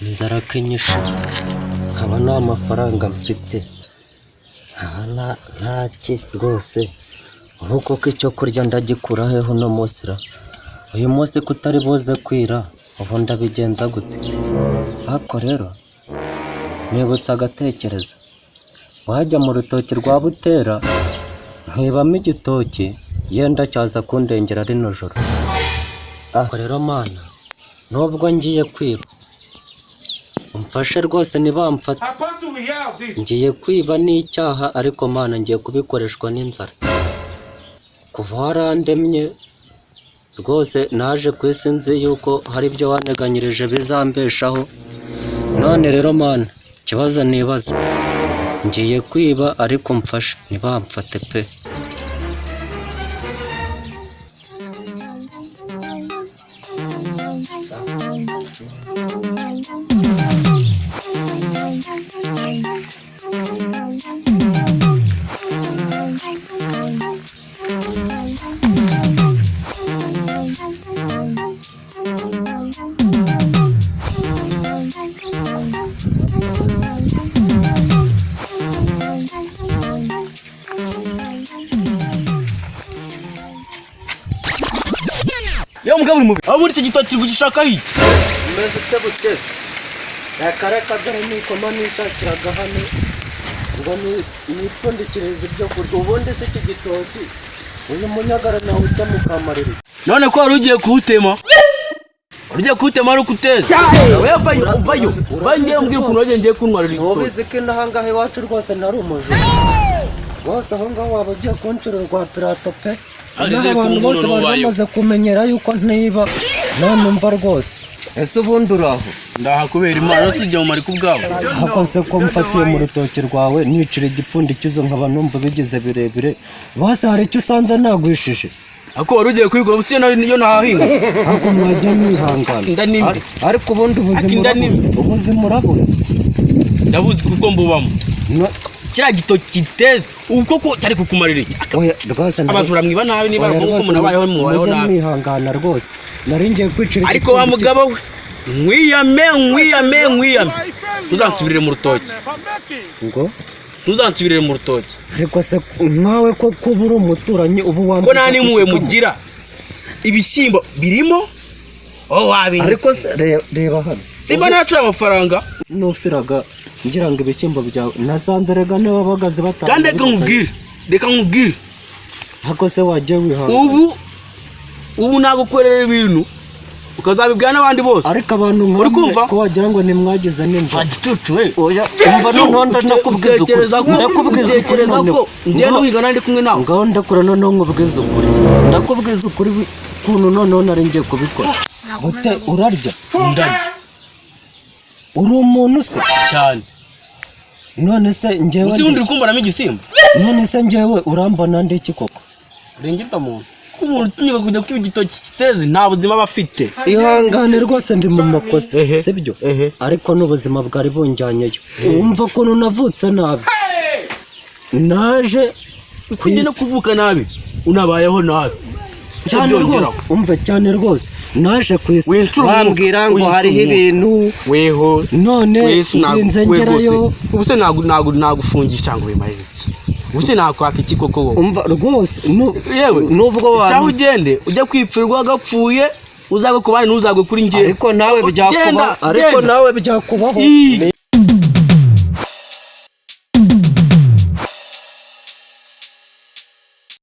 Inzara kinyishe, nkaba nta mafaranga mfite, nkaba ntaki rwose. Ubu koko icyo kurya ndagikura hehe uno munsi ra? Uyu munsi ko utari buze kwira, ubu ndabigenza gute? Ariko rero nibutse agatekerezo, wajya mu rutoki rwa Butera nkibamo igitoki, yenda cyaza kundengera rino joro. Ariko rero Mana, nubwo ngiye kwiba, umfashe rwose ntibamfate. Apostle, we hear of this. Ngiye kwiba n'icyaha, ariko Mana, ngiye kubikoreshwa n'inzara. Kuva warandemye rwose, naje ku isi nzi yuko hari ibyo wanteganyirije bizambeshaho. None rero Mana, ikibazo nibaza, ngiye kwiba ariko mfashe ntibamfate pe. Yewe mugabo, uri mubi aho muri icyo gitoki ugishaka iki? Umeze ute bute? Reka reka, dore nikoma nishakiraga hano ngo nipfundikirize ibyo kurya. Ubundi se iki gitoki uyu munyagara nawe utamukamarira? None ko wari ugiye kuwutema, wari ugiye kuwutema ari uko uteze. Oya, vayo, vayo, vayo, ngiye mbwira ukuntu wagiye, ngiye kuntwarira igitoki. Ubizi ko inaha ngaha iwacu rwose ntari umujura rwose, aho ngaho waba ugiye kunshura rwa pirato pe. Ah, Inaha nizere ko abantu ubu bose noneho bari ubayeho. bamaze kumenyera yuko ntiba. None umva rwose, ese ubundi uraho? Ndaha kubera Imana, si ujya mu mariko ubwabo. Hakoze ko mfatiye mu rutoki rwawe nicira igipfundikizo, nkaba numva bigize birebire, bose hari icyo usanze nagwishije? Ako wari ugiye kubikora ubu nayo niyo nahahinga. Ariko mwajya mwihangana. Inda ni mbi. Ariko ubundi ubuzima Ariko inda ni urabuzi, ubuzima urabuzi. Ndabuzi kuko mbubamo. Kiriya gitoki kiteze ubu koko cyari kukumarira iki? Oya rwose Abajura mwiba nabi, niba Oya ari uko rwose, munabayeho, mubayeho mujye nabi. mwihangana rwose, nari ngiye kwicira Ariko wa igipfundikizo. mugabo we, nkwiyame, nkwiyame, nkwiyame, ntuzansubirire mu rutoki. Ngo? Ntuzansubirire mu rutoki. Ariko se nkawe ko kuba uri umuturanyi, ubu Ko wambuza nta n'impuhwe gushikama? mugira, ibishyimbo birimo oh wabinye. Ariko se reba hano. Simba nacura amafaranga. Nufiraga ngira ngo ibishyimbo byawe nasanze rega niba bagaze batanu. Kandi reka nkubwire, reka nkubwire. Ariko se wajya wihangana? Ubu nagukorera ibintu ukazabibwira n'abandi bose. Ariko abantu Uri nkamwe kumva? ko wagira ngo ntimwagize n'inzara. Gicucu we. Oya, umva, noneho ndakubwiza ukuri. Utekereza ko Ndakubwiza ukuri. Utekereza ko Noneho njye n'uwiga ndi kumwe nawe? Ngaho ndakura, noneho nkubwiza ukuri, ndakubwiza ukuri ukuntu noneho nari ngiye kubikora. Bute, urarya? Ndarya. Uri umuntu se? Cyane. None se njyewe Usi wundi uri kumbaramo igisimba? None se njyewe urambona ndi iki koko? Rengerwa muntu, ko umuntu utinyuka kujya kwiba igitoki kiteze nta buzima aba afite. Ihangane rwose, ndi mu makosa. Ehe. Sibyo? Ehe. Ariko n'ubuzima bwari bunjyanyeyo. Wumva ukuntu navutse nabi, naje ku Usibye no isi kuvuka nabi, unabayeho nabi. Cyane. Byongeraho. Rwose umva, cyane rwose, naje ku isi Wincura umwuka, bambwira ngo wincura hariho umwuka. ibintu. Weho. None Wese nrinze ngerayo. Ubu se nagufungisha ngo bimarire iki? Ubu se nakwaka iki koko wowe? Umva rwose, Yewe, nubwo cyangwa wantu ugende ujya kwipfirwa gapfuye, uzagwe ku bandi, ntuzagwe kuri njyewe. Ariko nawe byakuba Genda, ariko genda. nawe byakubaho. Ii.